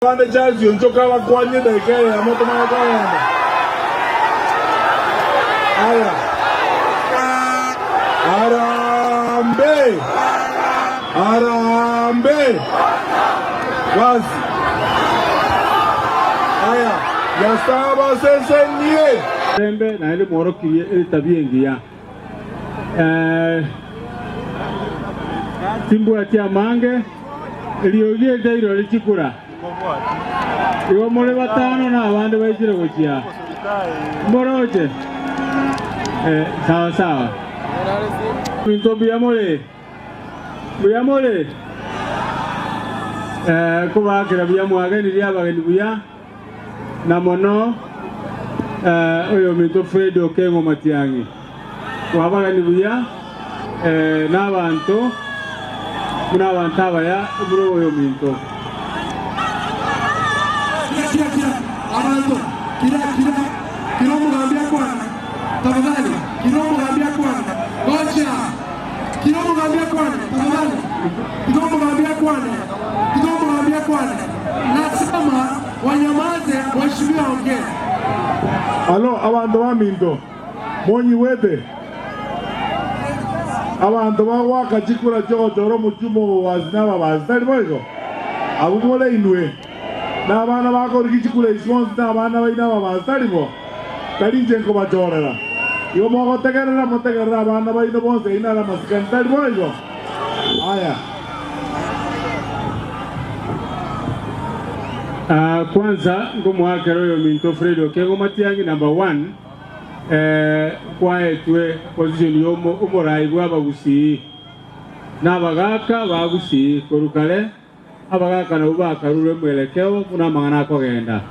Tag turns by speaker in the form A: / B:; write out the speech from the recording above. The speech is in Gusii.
A: Abande Charles Onchoke abakwanye edaika eyemo tomanye kogenda. Aya. Harambee! Harambee! Basi. Aya, Nyasae abasesenie.
B: Rembe naende mworokirie etabia engiya. Timbwati amange, eriogi eri tairori chikura. Igo more batano na abande baichire gochia. Mboroche? Sawa sawa. Binto mbuya more? Mbuya more? Kobakera buya mwagenirie abageni buya. Na mono oyominto Fred Okengo Matiang'i, kwabagani buya nabanto buna abanto abaya buna oyominto.
C: Kira kira kira abanto kira kira kira omogambi akwana tafadhali kira omogambi akwana gocha kira omogambi akwane tafadhali kira omogambi akwane kira omogambi akwane nasema Wanyamaze mheshimiwa ongea.
A: Alo, abanto baminto, monyigwete? Abanto bagoaka chikura chi'ogochora omochie omobasi na ababasi, tari boigo? Abwo more inwe, na abana bakorigia chikura echi bonsi nabana baino ababasi, tari bo? Tari inche nkobachorera. Igo mogotegerera, motegerere abana baino bonsi aino are amasikani, tari boigo? Aya.
B: Kwanza nkomoakera oyominto Fred Okengo Matiang'i number one kwaetwe position ya omorai bwa abagusii na abagaka ba Gusii korwa kare abagaka nabwo bakarure mwelekeo buna amang'ana akogenda.